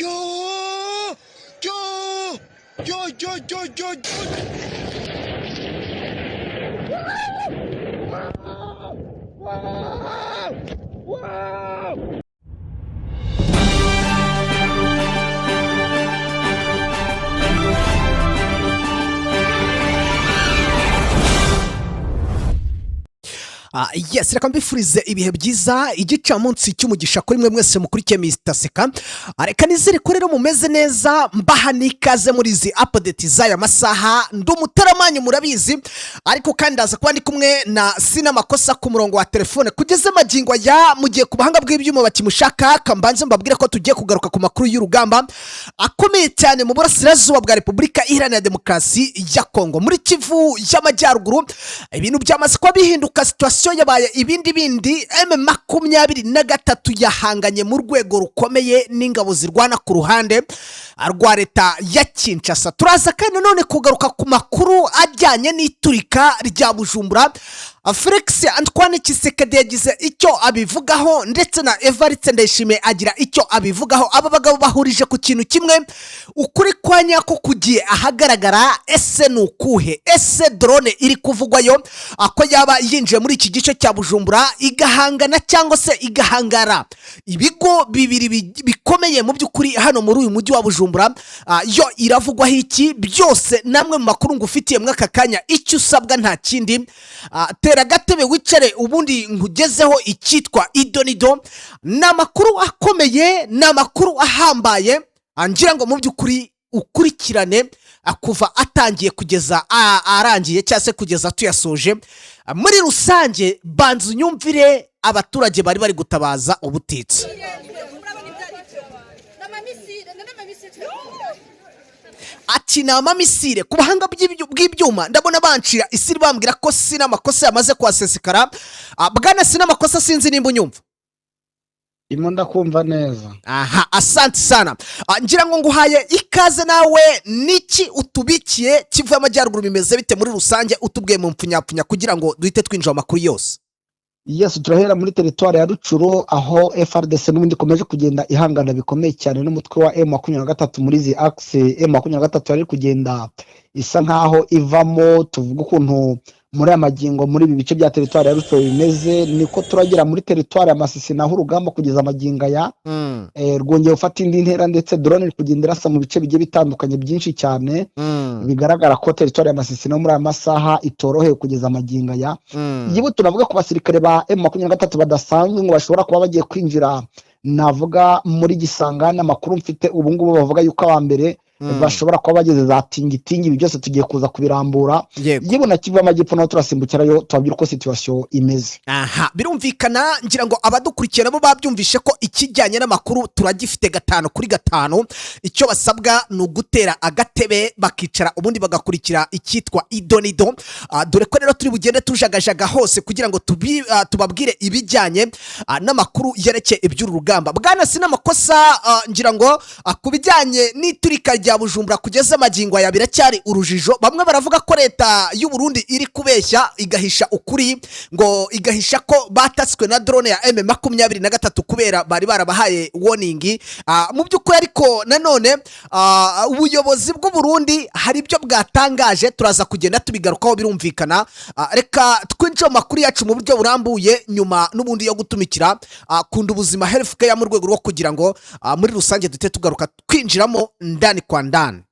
Yo yo yo yo yo yo yo. Yes, reka mbifurize ibihe byiza, igicamunsi cy'umugisha kuri mwe mwese mukurikiye Mr Seka. Reka nizere ko rero mumeze neza, mbaha n'ikaze muri izi update z'aya masaha. Ndi umutaramanyu, murabizi, ariko kandi ndaza kuba ndi kumwe na Sina Makosa ku murongo wa telefone kugeza magingo aya. Mu gihe ku buhanga bw'ibyuma bakimushaka, kambanze mbabwire ko tugiye kugaruka ku makuru y'urugamba akomeye cyane mu burasirazuba bwa Repubulika Iharanira Demokarasi ya Kongo, muri Kivu y'Amajyaruguru. Ibintu byamaze kuba bihinduka, situation yabaye ibindi bindi. M23 yahanganye mu rwego rukomeye n'ingabo zirwana ku ruhande rwa leta ya Kinshasa. Turaza kandi nanone kugaruka ku makuru ajyanye n'iturika rya Bujumbura. Felix Antoine Tshisekedi yagize icyo abivugaho, ndetse na Evariste Ndayishimiye agira icyo abivugaho. Aba bagabo bahurije ku kintu kimwe: ukuri kwa nyako kugiye ahagaragara. Ese ni ukuhe? Ese drone iri kuvugwayo ko yaba yinjiye muri iki gice cya Bujumbura, igahangana cyangwa se igahangara ibigo bibiri bikomeye mu by'ukuri hano muri uyu mujyi wa Bujumbura, yo iravugwaho iki? Byose namwe mu makuru ngufitiye muri aka kanya. Icyo usabwa nta kindi, tera agatebe wicare, ubundi nkugezeho icyitwa idonido. Ni amakuru akomeye, ni amakuru ahambaye. Ngira ngo mu by'ukuri ukurikirane kuva atangiye kugeza arangiye cyangwa se kugeza tuyasoje. Muri rusange, banza unyumvire abaturage bari bari gutabaza ubutitsa. Murabona ibyo ari byo n'amamisire n'amamisire. Ati ni amamisire. Ku buhanga bw'ibyuma ndabona bancira isiri, bambwira ko Sina Makosa yamaze kuhasesekara. Bwana Sina Makosa, sinzi nimba unyumva. Ndimo ndakumva neza. Aha, asante sana. Ngira ngo nguhaye ikaze. Nawe niki utubikiye Kivu y'Amajyaruguru? Bimeze bite muri rusange? Utubwiye mu mpfunyapfunya kugira ngo duhite twinjira mu makuru yose. Yes, turahera muri teritwari ya Rutshuru, aho FARDC n'ubundi ikomeje kugenda ihangana bikomeye cyane n'umutwe wa M23 muri izi axe M23 yari kugenda isa nkaho ivamo. Tuvuga ukuntu muri aya magingo muri ibi bice bya teritwari ya Rutshuru bimeze, niko turagera muri teritwari ya Masisi, naho urugamba kugeza amagingo aya rwongeye gufata indi ntera, ndetse drone iri kugenda irasa mu bice bigiye bitandukanye byinshi cyane. Bigaragara ko teritwari ya Masisi no muri aya masaha itoroheye kugeza amagingo aya. Yewe, tunavuga ku basirikare ba M23 badasanzwe ngo bashobora kuba bagiye kwinjira, navuga muri Gisangani. Amakuru mfite ubu ngubu, bavuga yuko aba mbere bashobora kuba bageze za Tingitingi. Ibi byose tugiye kuza kubirambura. Yewe, na Kivu y'Amajyepfo naho turasimbukirayo, tubabwira uko situation imeze. Aha, birumvikana. Ngira ngo abadukurikiye nabo babyumvishe ko ikijyanye n'amakuru turagifite gatanu kuri gatanu. Icyo basabwa ni ugutera agatebe bakicara, ubundi bagakurikira icyitwa idonido. Dore ko rero turi bugende tujagajaga hose kugira ngo tubabwire ibijyanye n'amakuru yerekeye iby'uru rugamba. Bwana Sina Makosa, ngira ngo ku bijyanye n'iturika rya Bujumbura, kugeza amagingo aya biracyari urujijo. Bamwe baravuga ko leta y'u Burundi iri kubeshya, igahisha ukuri, ngo igahisha ko batatswe na drone ya M23 kubera bari barabahaye warning. Mu by'ukuri ariko nanone ubuyobozi bw'u Burundi hari ibyo bwatangaje, turaza kugenda tubigarukaho, birumvikana. Reka twinjire mu makuru yacu mu buryo burambuye nyuma n'ubundi yo gutumikira Kunda Ubuzima Health Care, mu rwego rwo kugira ngo muri rusange duhite tugaruka twinjiramo ndani kwa ndani.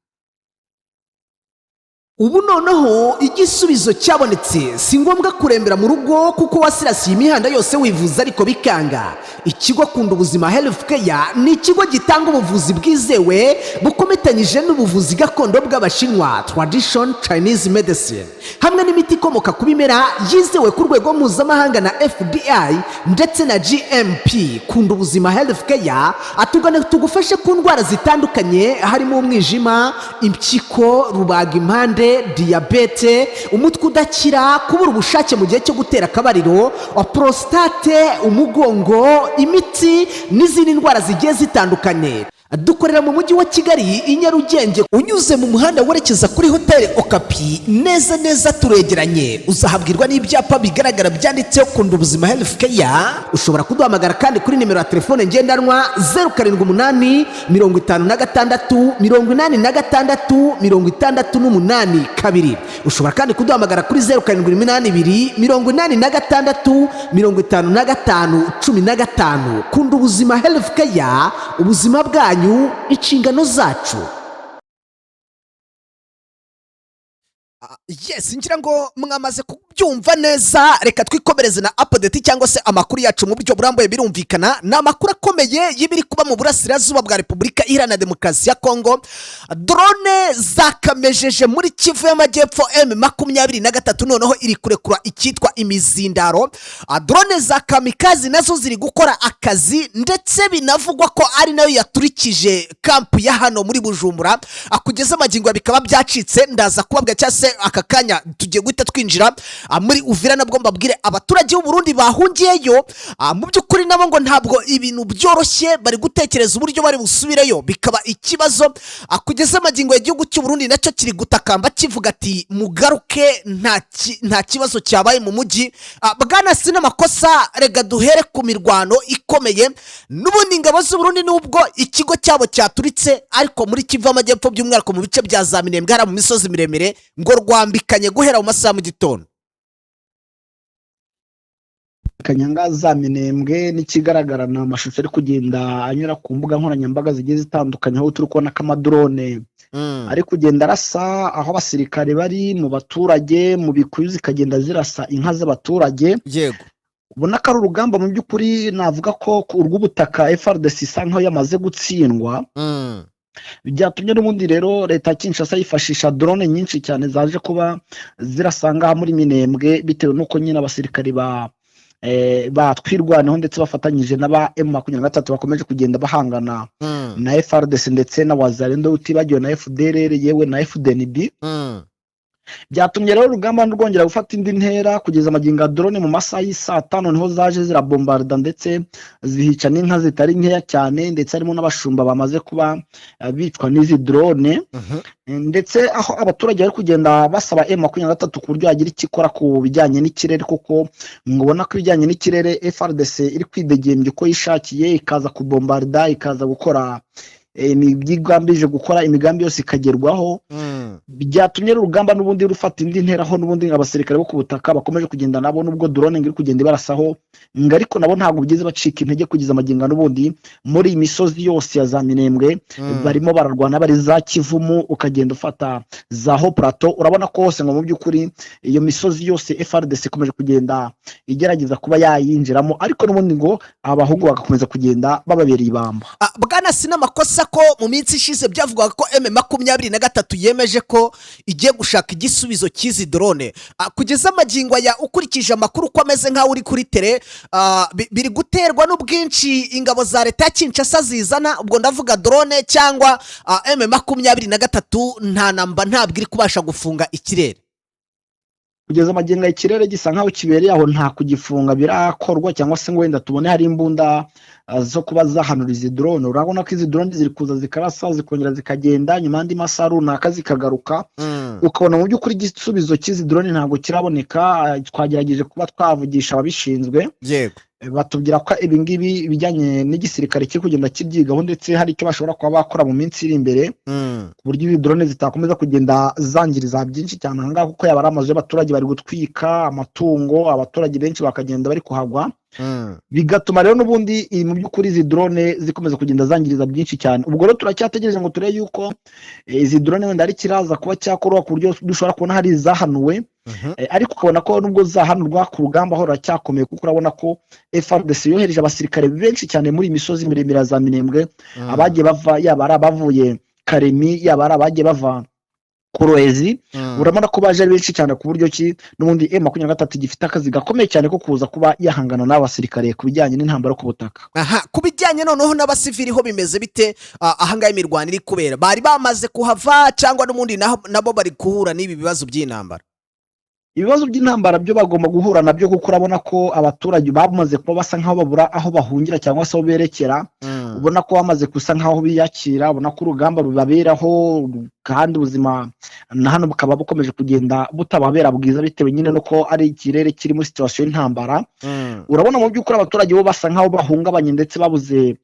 Ubu noneho igisubizo cyabonetse, si ngombwa kurembera mu rugo kuko wasirasiye imihanda yose wivuza ariko bikanga. Ikigo Kunda Ubuzima Health Care ni ikigo gitanga ubuvuzi bwizewe bukomatanyije n'ubuvuzi gakondo bw'Abashinwa, Tradition Chinese Medicine, hamwe n'imiti ikomoka ku bimera yizewe ku rwego mpuzamahanga na FDA ndetse na GMP. Kunda Ubuzima Health Care, atugane tugufashe ku ndwara zitandukanye, harimo umwijima, impyiko, rubaga impande, diyabete, umutwe udakira, kubura ubushake mu gihe cyo gutera akabariro, prostate, umugongo, imitsi n'izindi ndwara zigiye zitandukanye. Dukorera mu mujyi wa Kigali, i Nyarugenge, unyuze mu muhanda werekeza kuri Hoteli Okapi, neza neza turegeranye. Uzahabwirwa n'ibyapa bigaragara byanditseho Kunda Ubuzima Health Care. Ushobora kuduhamagara kandi kuri nimero ya telefone ngendanwa 0785 686 82. Ushobora kandi kuduhamagara kuri 0782 86 55 15. Kunda Ubuzima Health Care, ubuzima bwanyu inshingano zacu. Yes, ngira ngo mwamaze kubyumva neza. Reka twikomereze na update cyangwa se amakuru yacu mu buryo burambuye. Birumvikana ni amakuru akomeye y'ibiri kuba mu burasirazuba bwa Repubulika Iharanira Demokarasi ya Kongo. Drone zakamejeje muri Kivu y'Amajyepfo. M23 noneho iri kurekura icyitwa imizindaro. Drone za kamikazi nazo ziri gukora akazi, ndetse binavugwa ko ari nayo yaturikije kampu ya hano muri Bujumbura. Kugeza amagingo bikaba byacitse. Ndaza kubabwira cyangwa se aka kanya tugiye guhita twinjira muri Uvira, nabwo mbabwire abaturage b'u Burundi bahungiyeyo. Mu by'ukuri nabo ngo ntabwo ibintu byoroshye, bari gutekereza uburyo bari busubireyo bikaba ikibazo. Kugeza amagingo, igihugu cy'u Burundi nacyo kiri gutakamba kivuga ati: "Mugaruke, nta kibazo cyabaye mu mujyi." Bwana Sinamakosa, rega duhere ku mirwano ikomeye. N'ubundi ingabo z'u Burundi, nubwo ikigo cyabo cyaturitse, ariko muri Kivu Amajyepfo, by'umwihariko mu bice bya za Minembwe, hariya mu misozi miremire, ngo rwambikanye guhera mu masaha mu gitondo. Kanyanga za Minembwe, n'ikigaragara ni amashusho ari kugenda anyura ku mbuga nkoranyambaga zigiye zitandukanye, aho turi kubona ko amadrone ari kugenda arasa aho abasirikare bari mu baturage, mu bikuyu, zikagenda zirasa inka z'abaturage. Ubona ko ari urugamba mu by'ukuri navuga ko ku rw'ubutaka FARDC isa nkaho yamaze gutsindwa. Byatumye n'ubundi rero leta ya Kinshasa yifashisha drone nyinshi cyane zaje kuba zirasa ngaha muri Minembwe, bitewe n'uko nyine abasirikari ba batwirwaneho ndetse bafatanyije n'aba M23 bakomeje kugenda bahangana na FARDC ndetse na Wazalendo, utibagiwe na FDLR, yewe na FDNB. Byatumye rero urugamba rwongera gufata indi ntera. Kugeza amagingo ya drone mu masaha y'isaa tanu niho zaje zirabombarda, ndetse zihica n'inka zitari nkeya cyane, ndetse harimo n'abashumba bamaze kuba bicwa n'izi drone. Ndetse aho abaturage bari kugenda basaba M23 ku buryo yagira icyo ikora ku bijyanye n'ikirere, kuko ngo ubona ko ibijyanye n'ikirere FARDC iri kwidegembya uko yishakiye, ikaza kubombarda, ikaza gukora ibyo gukora, imigambi yose ikagerwaho. Byatumye urugamba n'ubundi rufata indi ntera, aho n'ubundi abasirikare bo ku butaka bakomeje kugenda nabo, nubwo drone iri kugenda ibarasaho ngo, ariko nabo ntabwo bigeze bacika intege. Kugeza amagingo n'ubundi muri iyi misozi yose ya za Minembwe barimo bararwana, bari za Kivumu, ukagenda ufata za Haut Plateau, urabona ko hose ngo mu by'ukuri iyo misozi yose FARDC ikomeje kugenda igerageza kuba yayinjiramo, ariko n'ubundi ngo abahungu bagakomeza kugenda bababereye ibamba. Bwana Sinamakosa, ko mu minsi ishize byavugwaga ko M23 yemeje ko igiye gushaka igisubizo cy'izi drone, kugeza amagingo aya, ukurikije amakuru uko ameze nk'aho uri kuri terrain, biri guterwa n'ubwinshi ingabo za leta ya Kinshasa zizana, ubwo ndavuga drone, cyangwa M23 nta namba, ntabwo iri kubasha gufunga ikirere? Kugeza amagingo, ikirere gisa nkaho kibereye aho, nta kugifunga birakorwa, cyangwa se ngo wenda tubone hari imbunda zo kuba zahanura izi drone. Urabona ko izi drone ziri kuza zikarasa, zikongera zikagenda, nyuma y'andi masaha runaka zikagaruka, ukabona mu by'ukuri igisubizo cy'izi drone ntabwo kiraboneka. Twagerageje kuba twavugisha ababishinzwe, batubwira ko ibi ngibi ibijyanye n'igisirikare kiri kugenda kibyigaho, ndetse hari icyo bashobora kuba bakora mu minsi iri imbere, ku buryo izi drone zitakomeza kugenda zangiriza byinshi cyane ahangaha, kuko yaba ari amazu y'abaturage bari gutwika, amatungo, abaturage benshi bakagenda bari kuhagwa. Bigatuma rero n'ubundi mu by'ukuri izi drone zikomeza kugenda zangiriza byinshi cyane. Ubwo rero turacyategereje ngo turebe yuko izi drone wenda ari kiraza kuba cyakorwa, ku buryo dushobora kubona hari izahanuwe. Ariko ukabona ko nubwo zahanurwa, ku rugamba ho ruracyakomeye, kuko urabona ko FARDC yohereje abasirikare benshi cyane muri iyi misozi miremire ya za Minembwe, abagiye bava, yaba ari abavuye Karemi, yaba ari abagiye bava Kuroezi. Urabona ko baje ari benshi cyane, ku buryo ki n'ubundi M23 gifite akazi gakomeye cyane ko kuza kuba yahangana n'abasirikare ku bijyanye n'intambara ku butaka. Aha, ku bijyanye noneho n'abasivili ho bimeze bite? Ahangaha imirwano iri kubera, bari bamaze kuhava cyangwa n'ubundi nabo bari guhura n'ibi bibazo by'intambara? Ibibazo by'intambara byo bagomba guhura nabyo, kuko urabona ko abaturage bamaze kuba basa nk'aho babura aho bahungira cyangwa se aho berekera. Ubona ko bamaze gusa nk'aho biyakira, ubona ko urugamba rubaberaho, kandi ubuzima na hano bukaba bukomeje kugenda butababera bwiza, bitewe nyine nuko ari ikirere kiri muri situation y'intambara. Urabona mu by'ukuri abaturage bo basa nk'aho bahungabanye, ndetse babuze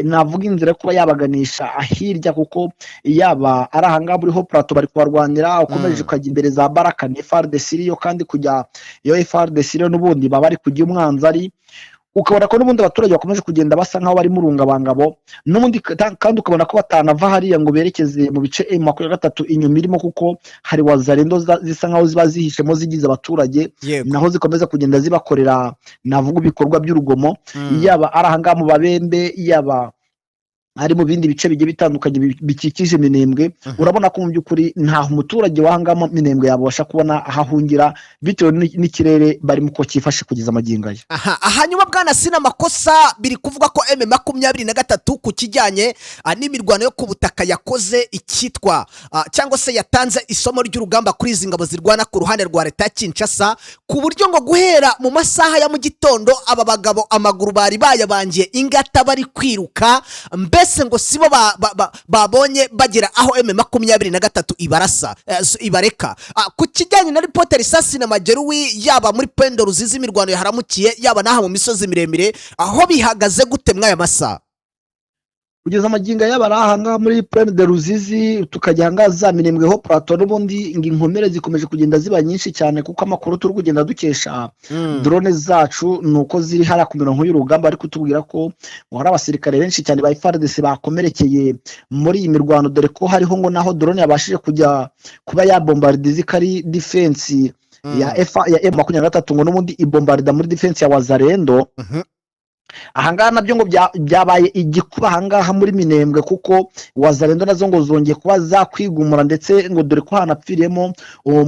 navuga inzira yo kuba yabaganisha hirya, kuko yaba ari ahangaha muri haut plateau bari kuharwanira, ukomeje ukajya imbere za Baraka ni FARDC iriyo, kandi kujya iyo FARDC iriyo n'ubundi baba bari kujya umwanzi ari. Ukabona ko n'ubundi abaturage bakomeje kugenda basa nk'aho bari mu rungabangabo n'ubundi, kandi ukabona ko batanava hariya ngo berekeze mu bice M23 inyuma irimo, kuko hari Wazalendo zisa nk'aho ziba zihishemo zigize abaturage, naho zikomeza kugenda zibakorera, navuga, ibikorwa by'urugomo, yaba ari ahangaha mu Babembe, yaba ari mu bindi bice bigiye bitandukanye bikikije Minembwe. Urabona ko mu by'ukuri ntaho umuturage w'ahangaha mu Minembwe yabasha kubona aho ahungira, bitewe n'ikirere barimo uko cyifashe kugeza amagingo aya. Aha, hanyuma bwana Sina Makosa, biri kuvuga ko M23 ku kijyanye n'imirwano yo ku butaka yakoze icyitwa cyangwa se yatanze isomo ry'urugamba kuri izi ngabo zirwana ku ruhande rwa leta ya Kinshasa, ku buryo ngo guhera mu masaha ya mu gitondo aba bagabo amaguru bari bayabangiye ingata bari kwiruka, mbese ngo sibo babonye bagera aho M23 ibarasa ibareka. Ku kijyanye na ripoti risasi na majeruhi, yaba muri Pendo Ruzizi imirwano yaharamukiye, yaba n'aha mu misozi miremire, aho bihagaze gute mw'aya masaha? Kugeza amagingo aya, bari ahangaha muri Plaine de Ruzizi, tukajya ahangaha za Minembwe haut plateau, n'ubundi ngo inkomere zikomeje kugenda ziba nyinshi cyane, kuko amakuru turi kugenda dukesha drone zacu ni uko ziri hariya ku mirongo y'urugamba, bari kutubwira ko ngo hari abasirikare benshi cyane ba FARDC bakomerekeye muri iyi mirwano, dore ko hariho ngo naho drone yabashije kujya kuba yabombardiza ikari defense ya F ya M23, ngo n'ubundi ibombarida muri defense ya Wazalendo. Ahangaha nabyo ngo byabaye igikuba ahangaha muri Minembwe, kuko Wazalendo nazo ngo zongeye kuba zakwigumura, ndetse ngo dore ko hanapfiriyemo uwo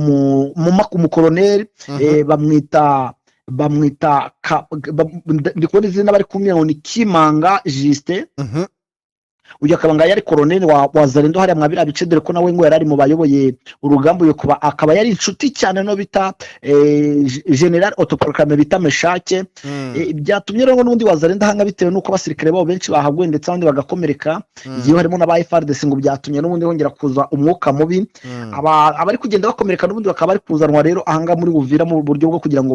umukoroneri, bamwita ndi kubona izina bari kumwe ngo ni Kimanga Justin. Uyu akaba ngo yari koroneri wa Wazalendo hariya mwa biriya bice, dore ko nawe ngo yari ari mu bayoboye urugamba. Uyu kuba akaba yari inshuti cyane no bita general autoproclamé bita Meshake. Byatumye rero n'ubundi Wazalendo ahanga, bitewe n'uko abasirikare babo benshi bahaguye ndetse abandi bagakomereka, yewe harimo n'aba FARDC, ngo byatumye n'ubundi hongera kuza umwuka mubi. Abari kugenda bakomereka n'ubundi bakaba bari kuzanwa rero ahangaha muri Buvira mu buryo bwo kugira ngo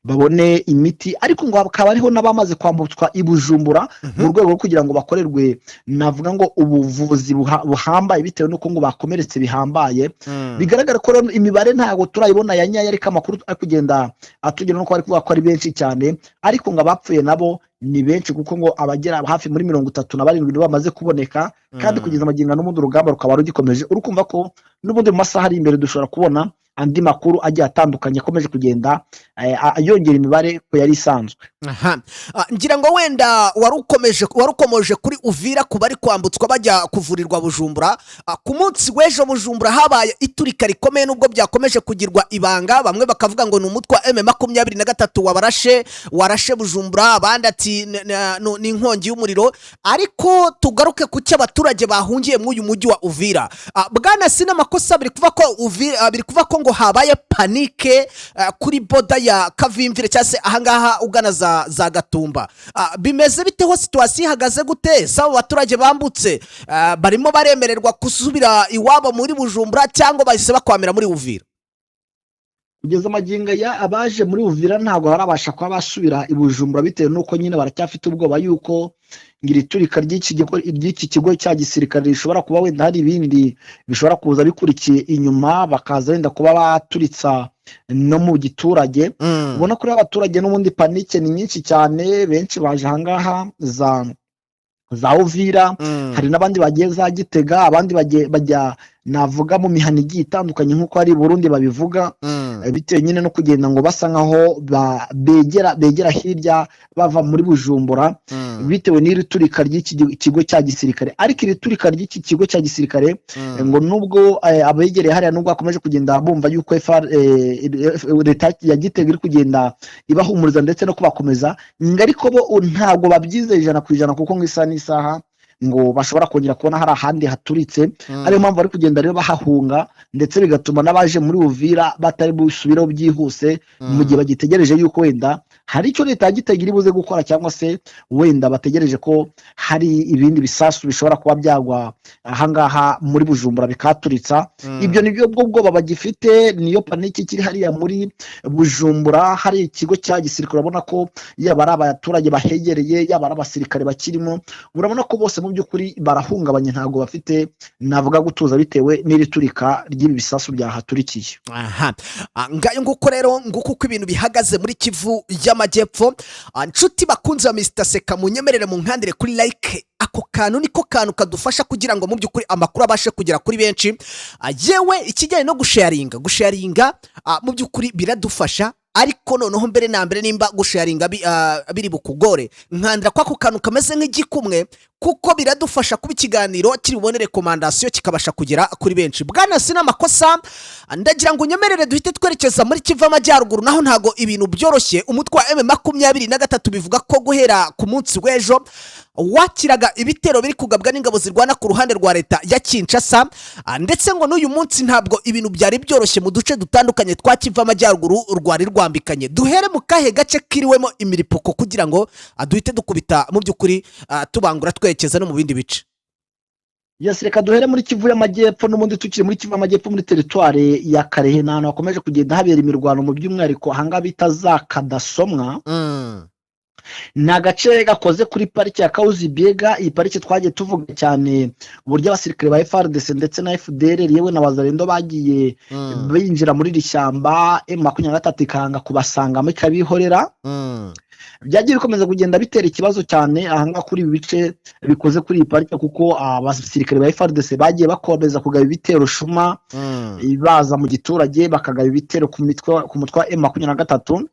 babone imiti, ariko ngo hakaba hariho n'abamaze kwambutswa i Bujumbura mu rwego rwo kugira ngo bakorerwe, navuga ngo, ubuvuzi buhambaye, bitewe n'uko ngo bakomeretse bihambaye. Bigaragara ko rero imibare ntabwo turayibona ya nyayo, ariko amakuru ari kugenda atugera nuko bari kuvuga ko ari benshi cyane, ariko ngo abapfuye nabo ni benshi, kuko ngo abagera hafi muri 37 nibo bamaze kuboneka, kandi kugeza amagingo n'ubundi urugamba rukaba rugikomeje. Urukumva ko n'ubundi mu masaha ari imbere dushobora kubona andi makuru agiye atandukanye akomeje kugenda yongera imibare ko yari isanzwe. Aha. Ngira ngo wenda wari ukomeje, wari ukomoje kuri Uvira ku bari kwambutswa bajya kuvurirwa Bujumbura. Ku munsi w'ejo Bujumbura habaye iturika rikomeye, nubwo byakomeje kugirwa ibanga, bamwe bakavuga ngo ni umutwe wa M23 warashe Bujumbura, abandi ati ni inkongi y'umuriro. Ariko tugaruke ku cyo abaturage bahungiye muri uyu mujyi wa Uvira. Bwana Sina Makosa, biri kuva ko Uvira, biri kuva ko ngo habaye panique kuri border ya Kavimvire, cyangwa se ahangaha ugana za Gatumba. Bimeze bite ho? Situation ihagaze gute? Saba abaturage bambutse barimo baremererwa gusubira iwabo muri Bujumbura, cyangwa bahise bakwamira muri Uvira? Kugeza amagingo aya, abaje muri Uvira ntabwo barabasha kuba basubira i Bujumbura, bitewe n'uko nyine baracyafite ubwoba yuko ngo iri turika ry'iki kigo cya gisirikare rishobora kuba wenda hari ibindi bishobora kuza bikurikiye inyuma, bakaza wenda kuba baturitsa no mu giturage. Ubona ko rero abaturage n'ubundi panique ni nyinshi cyane, benshi baje ahangaha za Uvira, hari n'abandi bagiye za Gitega, abandi bajya, navuga, mu mihana igiye itandukanye nk'uko hari i Burundi babivuga, bitewe nyine no kugenda ngo basa nkaho begera hirya bava muri Bujumbura, bitewe n'iri turika ry'iki kigo cya gisirikare. Ariko iri turika ry'iki kigo cya gisirikare, ngo nubwo abegereye hariya, nubwo bakomeje kugenda bumva yuko FR, leta ya Gitega iri kugenda ibahumuriza ndetse no kubakomeza, ngo ariko bo ntabwo babyizeye 100%, kuko ngo isaha n'isaha Ngo bashobora kongera kubona hari ahandi haturitse, ariyo mpamvu bari kugenda rero bahahunga, ndetse bigatuma n'abaje muri Uvira batari busubireho byihuse mu gihe bagitegereje yuko wenda hari icyo leta ya Gitega iri buze gukora, cyangwa se wenda bategereje ko hari ibindi bisasu bishobora kuba byagwa ahangaha muri Bujumbura bikaturitsa. Ibyo ni byo bwo bwoba bagifite, niyo panique ikiri hariya muri Bujumbura. Hari ikigo cya gisirikare, urabona ko yaba ari abaturage bahegereye, yaba ari abasirikare bakirimo, urabona ko bose mu by'ukuri barahungabanye, ntabwo bafite, navuga, gutuza bitewe n'iri turika ry'ibi bisasu byahaturikiye. Aha. Ngayo nguko rero, nguko uko ibintu bihagaze muri Kivu y'Amajyepfo. Nshuti bakunze ba Mr Seka, munyemerere mu nkandire kuri like. Ako kantu niko kantu kadufasha kugira ngo mu by'ukuri amakuru abashe kugera kuri benshi. Yewe ikijyanye no gusharinga, mu by'ukuri biradufasha, ariko noneho mbere na mbere nimba gusharinga biri bukugore, nkandira ko ako kantu kameze nk'igikumwe, kuko biradufasha kuba ikiganiro kiri bubone recommandation, kikabasha kugera kuri benshi. Bwana Sinamakosa, ndagira ngo unyemerere duhite twerekeza muri Kivu Amajyaruguru, naho ntago ibintu byoroshye. Umutwe wa M23 bivuga ko guhera ku munsi w'ejo wakiraga ibitero biri kugabwa n'ingabo zirwana ku ruhande rwa leta ya Kinshasa, ndetse ngo n'uyu munsi ntabwo ibintu byari byoroshye mu duce dutandukanye twa Kivu Amajyaruguru rwari rwambikanye. Duhere mu kahe gace kiriwemo imiripuko kugira ngo duhite dukubita mu by'ukuri tubangura twerekeza no mu bindi bice? Yes, reka duhere muri Kivu y'Amajyepfo. N'ubundi tukiri muri Kivu y'Amajyepfo, muri teritwari ya Karehe, ni ahantu hakomeje kugenda habera imirwano, mu by'umwihariko ahangaha bita za Kadasomwa. Ni agace gakoze kuri pariki ya Kahuzi Biega. Iyi pariki twagiye tuvuga cyane uburyo abasirikare ba FARDC ndetse na FDLR, yewe na Wazalendo, bagiye binjira muri iri shyamba, M23 ikanga kubasangamo ikabihorera. Byagiye bikomeza kugenda bitera ikibazo cyane ahangaha kuri ibi bice bikoze kuri iyi parike, kuko abasirikare ba FARDC bagiye bakomeza kugaba ibitero shuma, baza mu giturage bakagaba ibitero ku mutwe wa M23.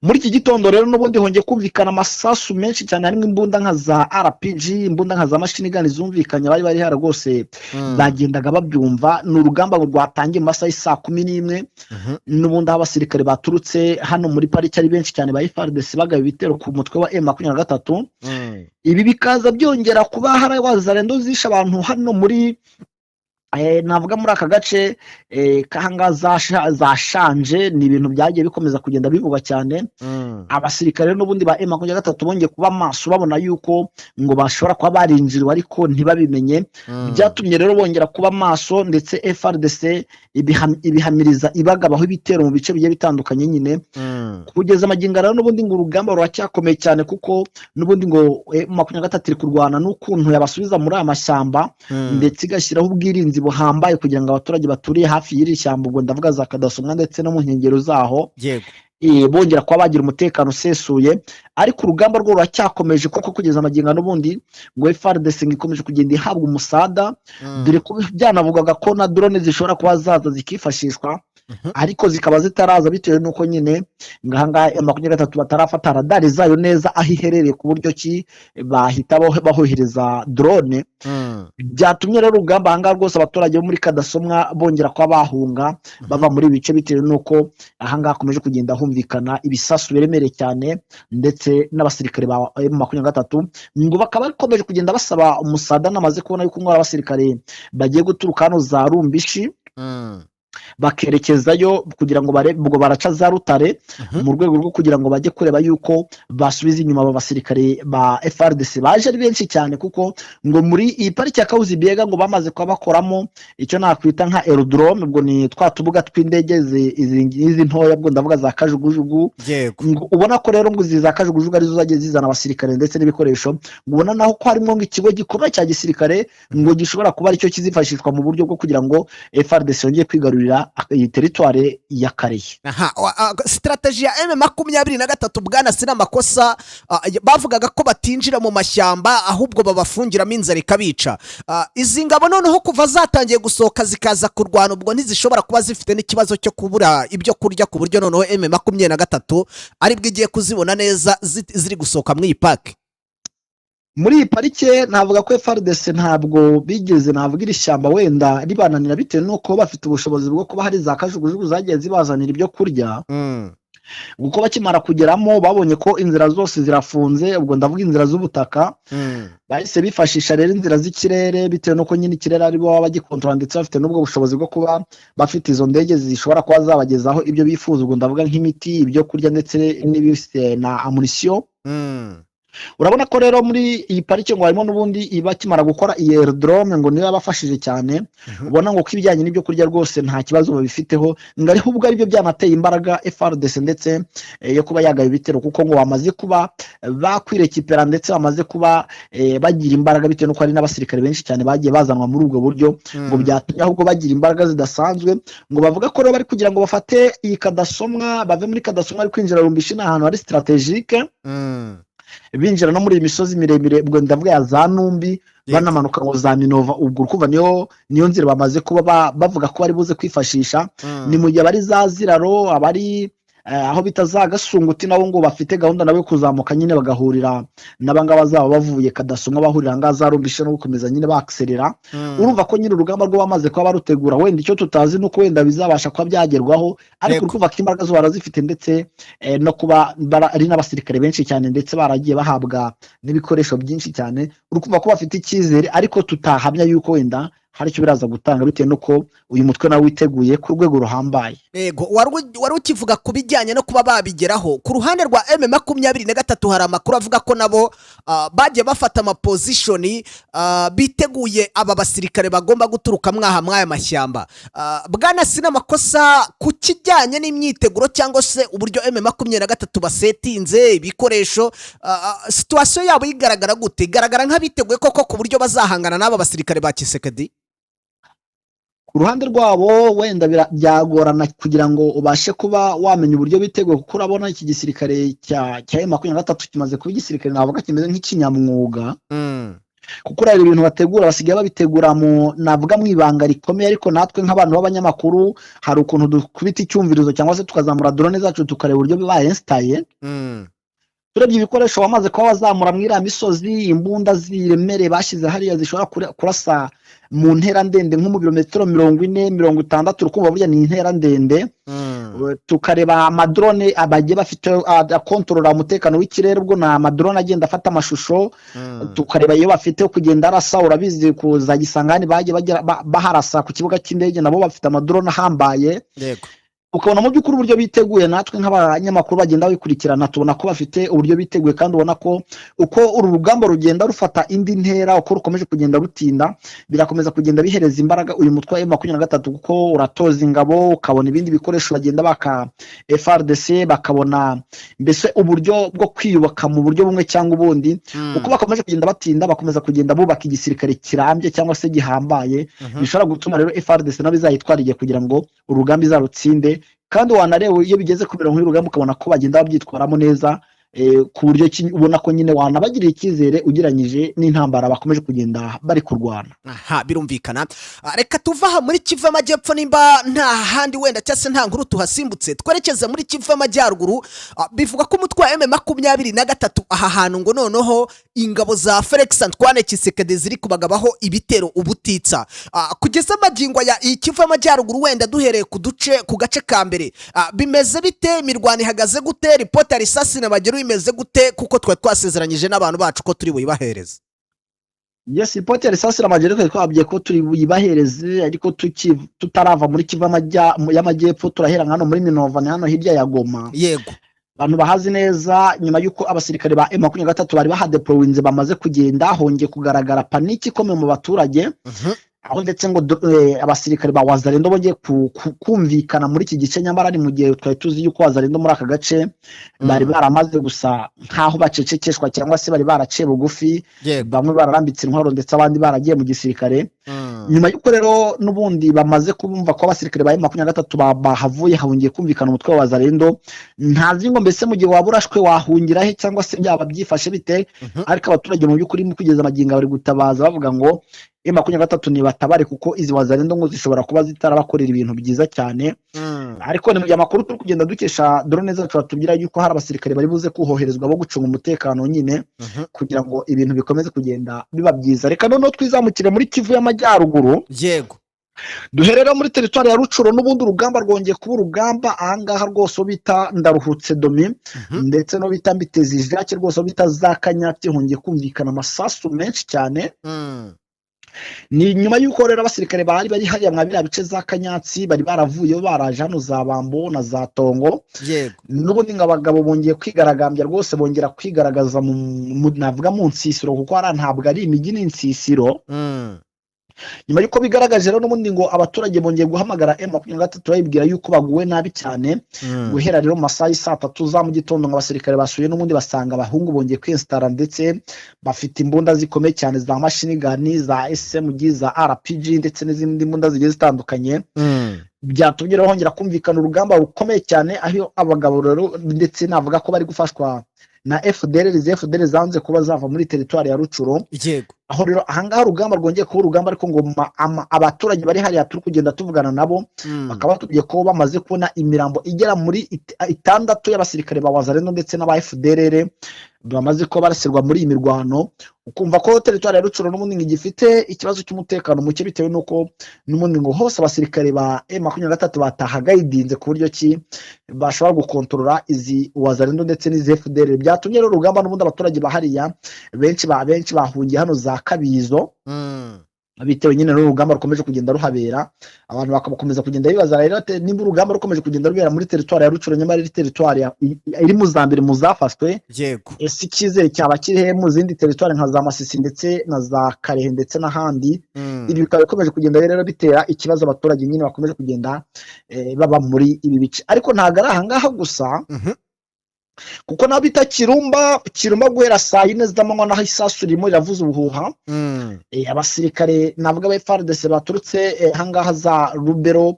Muri iki gitondo rero n'ubundi hongeye kumvikana amasasu menshi cyane, harimo imbunda nka za RPG, imbunda nka za machine gun zumvikanye. Bari bari hara rwose bagendaga babyumva. Ni urugamba rwatangiye mu masaha y'isaa 11, n'ubundi aho abasirikare baturutse hano muri pariki ari benshi cyane ba FARDC bagaba ibitero ku mutwe wa M23. Ibi bikaza byongera kuba hari Wazalendo zishe abantu hano muri navuga muri aka gace k'ahangaha za Shanje. Ni ibintu byagiye bikomeza kugenda bivugwa cyane. Abasirikare n'ubundi ba M23 bongeye kuba maso, babona yuko ngo bashobora kuba barinjiriwe ariko ntibabimenye. Byatumye rero bongera kuba maso, ndetse FARDC ibihamiriza ibagabaho ibitero mu bice bigiye bitandukanye nyine. Kugeza amagingo rero n'ubundi ngo urugamba ruracyakomeye cyane, kuko n'ubundi ngo M23 iri kurwana n'ukuntu yabasubiza muri aya mashyamba, ndetse igashyiraho ubwirinzi buhambaye kugira ngo abaturage baturiye hafi y'iri shyamba, ubwo ndavuga za Kadasomwa ndetse no mu nkengero zaho, bongera kuba bagira umutekano usesuye. Ariko urugamba rwo ruracyakomeje, kuko kugeza amagingo n'ubundi ngo FARDC ngo ikomeje kugenda ihabwa umusada, dore ko byanavugaga ko na drone zishobora kuba zaza zikifashishwa, ariko zikaba zitaraza bitewe n'uko nyine ngo ahangaha M23 batarafata radari zayo neza aho iherereye, ku buryo ki bahita bahohereza drone. Byatumye rero urugamba ahangaha rwose abaturage bo muri Kadasomwa bongera kuba bahunga bava muri ibi bice, bitewe n'uko ahangaha hakomeje kugenda humvikana ibisasu biremereye cyane, ndetse n'abasirikare ba M23 ngo bakaba bakomeje kugenda basaba umusada. Namaze kubona yuko ngo abasirikare bagiye guturuka hano za Rumbishi bakerekezayo kugira ngo barebe, ubwo baraca za Rutare, mu rwego rwo kugira ngo bajye kureba yuko basubiza inyuma aba basirikare ba FARDC baje ari benshi cyane, kuko ngo muri iyi pariki ya Kahuzi Biega ngo bamaze kuba bakoramo icyo nakwita nka aerodrome, ubwo ni twa tubuga tw'indege izi ntoya, ubwo ndavuga za kajugujugu. Ngo ubona ko rero ngo izi za kajugujugu arizo zagiye zizana abasirikare ndetse n'ibikoresho, ngo ubona naho ko harimo ngo ikigo gikomeye cya gisirikare, ngo gishobora kuba aricyo kizifashishwa mu buryo bwo kugira ngo FARDC yongere kwigarurira iyi teritware ya Karehe. Aha, strategy ya M23, bwana Sinamakosa, bavugaga ko batinjira mu mashyamba, ahubwo babafungiramo inzara ikabica. Izi ngabo noneho kuva zatangiye gusohoka zikaza kurwana, ubwo ntizishobora kuba zifite n'ikibazo cyo kubura ibyo kurya, ku buryo noneho M23 aribwo igiye kuzibona neza ziri gusohoka muri iyi parike? Muri iyi parike navuga ko FARDC ntabwo bigeze, navuga, iri shyamba wenda ribananira, bitewe n'uko bafite ubushobozi bwo kuba hari za kajugujugu zagiye zibazanira ibyo kurya. Kuko bakimara kugeramo babonye ko inzira zose zirafunze, ubwo ndavuga inzira z'ubutaka. Bahise bifashisha rero inzira z'ikirere, bitewe n'uko nyine ikirere ari bo baba bagikontorora, ndetse bafite n'ubwo bushobozi bwo kuba bafite izo ndege zishobora kuba zabagezaho ibyo bifuza, ubwo ndavuga nk'imiti, ibyo kurya ndetse n'ibise na ammunition. Urabona ko rero muri iyi parike ngo harimo n'ubundi bakimara gukora iyi aerodrome ngo niyo yabafashije cyane. Ubona ngo ko ibijyanye n'ibyo kurya rwose nta kibazo babifiteho, ngo ariho ubwo aribyo byanateye imbaraga FARDC ndetse yo kuba yagaba ibitero, kuko ngo bamaze kuba bakwirekipera ndetse bamaze kuba bagira imbaraga, bitewe n'uko hari n'abasirikare benshi cyane bagiye bazanwa muri ubwo buryo, ngo byatumye ahubwo bagira imbaraga zidasanzwe. Ngo bavuga ko rero bari kugira ngo bafate iyi Kadasomwa, bave muri Kadasomwa ari kwinjira Rumbishi, ni ahantu hari stratégique, binjira no muri iyi misozi miremire, ubwo ndavuga ya za Numbi, banamanuka ngo za Minova. Ubwo urumva niyo nzira bamaze kuba bavuga ko bari buze kwifashisha. Ni mu gihe abari za Ziraro, abari aho bita za Gasunguti, nabo ngo bafite gahunda nabo yo kuzamuka nyine bagahurira n'abangaba bazaba bavuye Kadasomwa, bahurira ahangaha za Rumbishi no gukomeza nyine bakiserera. Urumva ko nyine urugamba rwo bamaze kuba barutegura, wenda icyo tutazi ni uko wenda bizabasha kuba byagerwaho, ariko urumva ko imbaraga zo barazifite, ndetse no kuba ari n'abasirikare benshi cyane, ndetse baragiye bahabwa n'ibikoresho byinshi cyane. Urumva ko bafite icyizere, ariko tutahamya yuko wenda hari icyo biraza gutanga, bitewe n'uko uyu mutwe nawe witeguye ku rwego ruhambaye. Yego, wari ukivuga ku bijyanye no kuba babigeraho ku ruhande rwa M23. Hari amakuru avuga ko nabo bagiye bafata ama position, biteguye aba basirikare bagomba guturuka mwaha mw'aya mashyamba. Bwana Sinamakosa, ku kijyanye n'imyiteguro cyangwa se uburyo M23 basetinze ibikoresho, situation yabo igaragara gute? Igaragara nk'abiteguye koko ku buryo bazahangana n'aba basirikare ba Tshisekedi? Ku ruhande rwabo wenda byagorana kugira ngo ubashe kuba wamenya uburyo biteguye, kuko urabona iki gisirikare cya M23 kimaze kuba igisirikare navuga kimeze nk'ikinyamwuga, kuko urareba ibintu bategura, basigaye babitegura mu navuga mu ibanga rikomeye. Ariko natwe nk'abantu b'abanyamakuru hari ukuntu dukubita icyumvirizo cyangwa se tukazamura drone zacu, tukareba uburyo bayensitaye. Turebye ibikoresho bamaze kuba bazamura muri iriya misozi, imbunda ziremereye bashyize hariya zishobora kurasa mu ntera ndende, nko mu birometero 40, 60, urukumva burya ni intera ndende. Tukareba ama drone bagiye bafite akontorora umutekano w'ikirere, ubwo ni ama drone agenda afata amashusho. Tukareba iyo bafite yo kugenda arasa, urabizi ku za Gisangani bagiye baharasa ku kibuga cy'indege, nabo bafite ama drone ahambaye. Ukabona mu by'ukuri uburyo biteguye, natwe nk'abanyamakuru bagenda babikurikirana tubona ko bafite uburyo biteguye, kandi ubona ko uko uru rugamba rugenda rufata indi ntera, uko rukomeje kugenda rutinda, birakomeza kugenda bihereza imbaraga uyu mutwe wa M23, kuko uratoza ingabo, ukabona ibindi bikoresho bagenda baka FARDC, bakabona mbese uburyo bwo kwiyubaka mu buryo bumwe cyangwa ubundi. Uko bakomeje kugenda batinda, bakomeza kugenda bubaka igisirikare kirambye cyangwa se gihambaye, bishobora gutuma rero FARDC nabo izayitwara igihe kugira ngo urugamba izarutsinde. Kandi wanareba iyo bigeze ku mirongo y'urugamba, ukabona ko bagenda babyitwaramo neza, ku buryo ubona ko nyine wanabagirira icyizere ugereranyije n'intambara bakomeje kugenda bari kurwana. Aha birumvikana. Reka tuve aha muri Kivu Amajyepfo, nimba nta handi wenda cyangwa se nta nkuru tuhasimbutse, twerekeze muri Kivu Amajyaruguru. Bivuga ko umutwe wa M23 aha hantu ngo noneho ingabo za Felix Antoine Tshisekedi ziri kubagabaho ibitero ubutitsa. Kugeza amagingo ya iyi Kivu Amajyaruguru, wenda duhereye ku duce, ku gace ka mbere, bimeze bite? Imirwano ihagaze gute? Ripoti ya risasi na bagero imeze gute? Kuko twari twasezeranyije n'abantu bacu ko turi buyibahereze. Yes, ripoti ya risasi n'amagero twari twabwiye ko turi buyibahereze, ariko tutarava muri Kivu y'Amajyepfo, turahera hano muri Minova, ni hano hirya ya Goma. Abantu bahazi neza, nyuma y'uko abasirikare ba M23 bari bahadeployinze bamaze kugenda, hongeye kugaragara panique ikomeye mu baturage, aho ndetse ngo abasirikare ba Wazalendo bongeye kumvikana muri iki gice. Nyamara ni mu gihe twari tuzi yuko Wazalendo muri aka gace bari baramaze gusa nk'aho bacecekeshwa, cyangwa se bari baraciye bugufi, bamwe bararambitse intwaro ndetse abandi baragiye mu gisirikare. Nyuma y'uko rero n'ubundi bamaze kumva ko abasirikare ba M23 bahavuye, hongeye kumvikana umutwe wa Wazalendo. Ntazi ngo mbese mu gihe waba urashwe wahungira he, cyangwa se byaba byifashe bite? Ariko abaturage mu by'ukuri mu kugeza amagingo bari gutabaza bavuga ngo M23 nibatabare, kuko izi Wazalendo ngo zishobora kuba zitarabakorera ibintu byiza cyane. Ariko ni mu gihe amakuru turi kugenda dukesha drone zacu batubwira yuko hari abasirikare bari buze kuhoherezwa bo gucunga umutekano nyine, kugira ngo ibintu bikomeze kugenda biba byiza. Reka noneho twizamukire muri Kivu y'Amajyaruguru. Duherera muri teritwari ya Rucuro, n'ubundi urugamba rwongeye kuba urugamba ahangaha rwose, uwo bita Ndaruhutse Domi ndetse no bita Mbitezi Jacques rwose, uwo bita za Kanyati, hongeye kumvikana amasasu menshi cyane. Ni nyuma y'uko rero abasirikare bari bari hariya mwa biriya bice za Kanyatsi bari baravuyeho, baraje hano za Bambo na za Tongo. N'ubundi ngo abagabo bongeye kwigaragambya rwose, bongera kwigaragaza navuga mu nsisiro, kuko hariya ntabwo ari imijyi, ni insisiro. Nyuma y'uko bigaragaje rero, n'ubundi ngo abaturage bongeye guhamagara M23, bayibwira yuko baguwe nabi cyane. Guhera rero mu masaha y'i 3 za mu gitondo, ngo abasirikare basuye n'ubundi basanga abahungu bongeye kwinstara, ndetse bafite imbunda zikomeye cyane za machine gun, za SMG, za RPG ndetse n'izindi mbunda zigiye zitandukanye. Byatumye rero hongera kumvikana urugamba rukomeye cyane, aho abagabo rero ndetse navuga ko bari gufashwa na FDLR, izi FDLR zanze kuba zava muri teritwari ya Rucuro. Aho rero ahangaha urugamba rwongeye kuba urugamba, ariko ngo abaturage bari hariya turi kugenda tuvugana nabo bakaba batubwiye ko bamaze kubona imirambo igera muri itandatu y'abasirikare ba Wazalendo ndetse n'aba FDLR bamaze kuba barasirwa muri iyi mirwano. Ukumva ko teritwari ya Rucuro n'ubundi ngo igifite ikibazo cy'umutekano muke, bitewe n'uko n'ubundi ngo hose abasirikare ba M23 batahagayidinze ku buryo ki bashobora gukontorora izi Wazalendo ndetse n'izi FDLR. Byatumye rero urugamba n'ubundi abaturage bahariya benshi bahungiye hano za Kabizo, bitewe nyine n'urugamba rukomeje kugenda ruhabera. Abantu bakabakomeza kugenda bibaza rero ati, nimba urugamba rukomeje kugenda rubera muri teritwari ya Rucuro, nyamara iri teritwari iri mu za mbere mu zafashwe, ese icyizere cyaba kiri he mu zindi teritwari nka za Masisi ndetse na za Karehe ndetse n'ahandi? Ibi bikaba bikomeje kugenda rero bitera ikibazo abaturage nyine bakomeje kugenda baba muri ibi bice. Ariko ntabwo ari ahangaha gusa, kuko naho bita Kirumba, Kirumba guhera saa 4 z'amanywa naho isasu ririmo riravuza ubuhuha. Abasirikare navuga ba FARDC baturutse ahangaha za Rubero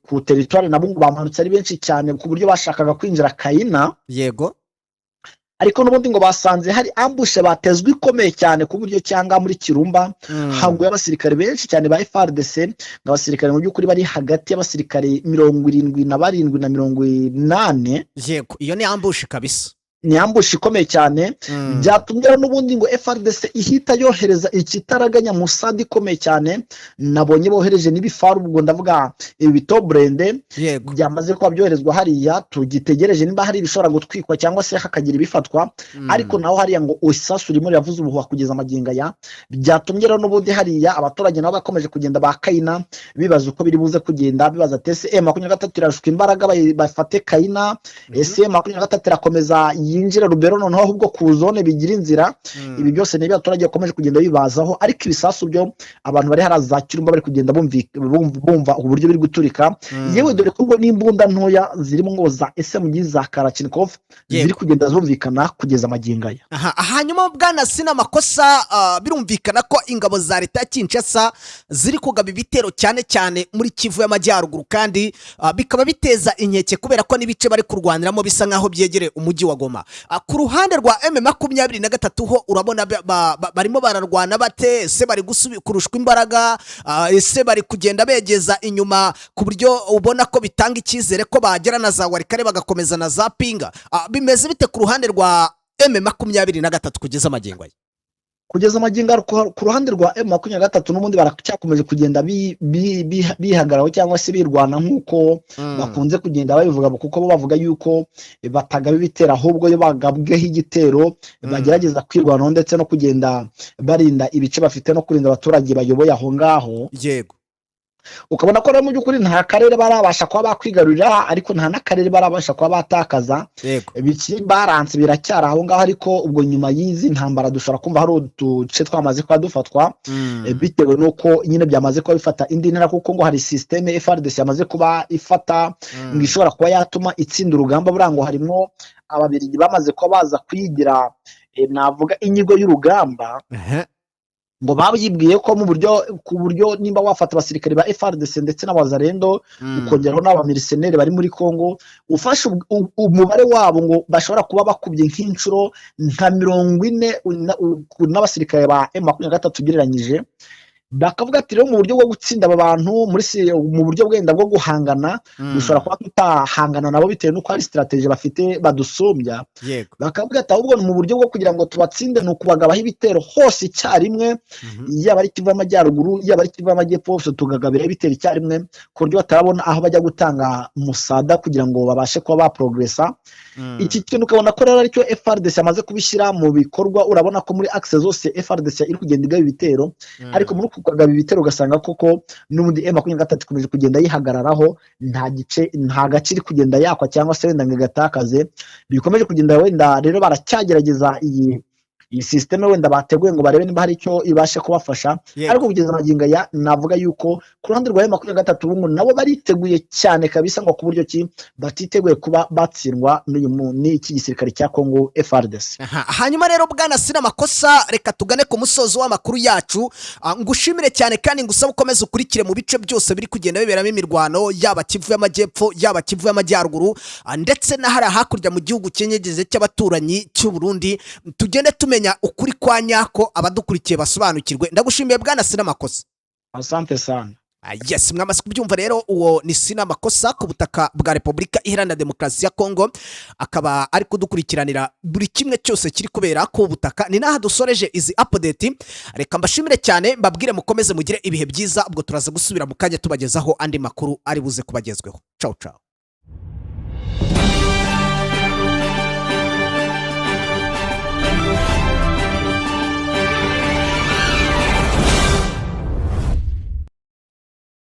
ku teritwari nabo ngo bamanutse ari benshi cyane, ku buryo bashakaga kwinjira Kayina. Ariko n'ubundi ngo basanze hari ambush batezwe ikomeye cyane, ku buryo cyangwa muri Kirumba haguye abasirikare benshi cyane ba FARDC. Ngo abasirikare mu by'ukuri bari hagati y'abasirikare 77 na 80. Yego, iyo ni ambush kabisa. Ni ambush ikomeye cyane. Byatumye rero n'ubundi ngo FARDC ihita yohereza ikitaraganya musadi ikomeye cyane. Nabonye bohereje n'ibifaru, ubwo ndavuga ibi bitoburende byamaze kuba byoherezwa hariya. Tugitegereje niba hari ibishobora gutwikwa cyangwa se hakagira ibifatwa. Ariko naho hariya ngo isasu ririmo riravuza ubuhuha kugeza amagingo aya. Byatumye rero n'ubundi hariya abaturage nabo bakomeje kugenda ba Kayina bibaza uko biri buze kugenda, bibaza ati: ese M23 irashuka imbaraga bafate Kayina? Ese M23 irakomeza yinjira Rubero, noneho ahubwo ku zone bigira inzira? Ibi byose ni ibyo abaturage bakomeje kugenda bibazaho. Ariko ibisasu byo abantu bari hariya za Kirumba bari kugenda bumva uburyo biri guturika. Yewe, dore ko ngo n'imbunda ntoya zirimo ngo za SMG, za Kalashnikov ziri kugenda zumvikana kugeza amagingo aya. Aha, hanyuma bwana Sina Makosa, birumvikana ko ingabo za leta ya Kinshasa ziri kugaba ibitero cyane cyane muri Kivu y'Amajyaruguru, kandi bikaba biteza inkeke kubera ko n'ibice bari kurwaniramo bisa nk'aho byegereye umujyi wa Goma. Ku ruhande rwa M23 ho urabona barimo bararwana bate? Ese bari kurushwa imbaraga? Ese bari kugenda begeza inyuma ku buryo ubona ko bitanga icyizere ko bagera na za Walikale, bagakomeza na za Pinga? Bimeze bite ku ruhande rwa M23 kugeza amagingo aya? Kugeza amagingo aya, ku ruhande rwa M23 n'ubundi baracyakomeje kugenda bihagararaho cyangwa se birwana nk'uko bakunze kugenda babivuga, kuko bo bavuga yuko batagaba ibitero, ahubwo iyo bagabweho igitero bagerageza kwirwanaho ndetse no kugenda barinda ibice bafite no kurinda abaturage bayoboye aho ngaho. Ukabona ko rero mu by'ukuri nta karere barabasha kuba bakwigarurira, ariko nta n'akarere barabasha kuba batakaza. Bikiri balance, biracyari aho ngaho. Ariko ubwo nyuma y'izi ntambara dushobora kumva hari uduce twamaze kuba dufatwa, bitewe n'uko nyine byamaze kuba bifata indi ntera, kuko ngo hari système FARDC yamaze kuba ifata ngo ishobora kuba yatuma itsinda urugamba. Buriya ngo harimo Ababiligi bamaze kuba baza kwigira, navuga inyigo y'urugamba. Ngo bayibwiye ko mu buryo ku buryo nimba wafata abasirikare ba FARDC ndetse n'Abazarendo, ukongeraho n'abameriseneri bari muri Congo, ufashe umubare wabo, ngo bashobora kuba bakubye nk'inshuro nka 40 n'abasirikare ba M23 ugereranyije. Bakavuga ati rero mu buryo bwo gutsinda aba bantu mu buryo bwenda bwo guhangana, dushobora kuba tutahangana nabo bitewe n'uko hari strategy bafite badusumbya. Bakavuga ati ahubwo mu buryo bwo kugira ngo tubatsinde ni ukubagabaho ibitero hose icyarimwe, yaba ari Kivu y'Amajyaruguru, yaba ari Kivu y'Amajyepfo, hose tugagabiraho ibitero icyarimwe, ku buryo batarabona aho bajya gutanga musada kugira ngo babashe kuba baprogressa. Iki kintu ukabona ko rero aricyo FARDC yamaze kubishyira mu bikorwa. Urabona ko muri axe zose FARDC iri kugenda igaba ibitero, ariko muri uku kugaba ibitero ugasanga koko n'ubundi M23 ikomeje kugenda yihagararaho, nta gice, nta gace iri kugenda yakwa cyangwa se wenda ngo igatakaze. Bikomeje kugenda wenda rero baracyagerageza iyi système wenda bateguye ngo barebe niba hari icyo ibashe kubafasha. Ariko kugeza magingo aya navuga yuko ku ruhande rwa M23 ubu nabo bariteguye cyane kabisa, ngo ku buryo ki batiteguye kuba batsindwa n'iki gisirikare cya Congo FARDC. Aha, hanyuma rero bwana Sina Makosa, reka tugane ku musozo w'amakuru yacu. Ngushimire cyane kandi ngusabe ukomeze ukurikire mu bice byose biri kugenda biberamo imirwano, yaba Kivu y'Amajyepfo, yaba Kivu y'Amajyaruguru, ndetse na hariya hakurya mu gihugu cyenyegeze cy'abaturanyi cy'u Burundi, tugende tumenya ukuri kwa nyako, abadukurikiye basobanukirwe. Ndagushimiye, bwana Sina Makosa. Asante sana. Yes, mwamaze kubyumva rero, uwo ni Sina Makosa ku butaka bwa Repubulika Iharanira Demokarasi ya Kongo, akaba ari kudukurikiranira buri kimwe cyose kiri kubera ku butaka. Ni n'aha dusoreje izi update. Reka mbashimire cyane, mbabwire mukomeze mugire ibihe byiza. Ubwo turaza gusubira mu kanya tubagezaho andi makuru ari buze kubagezweho. Ciao ciao.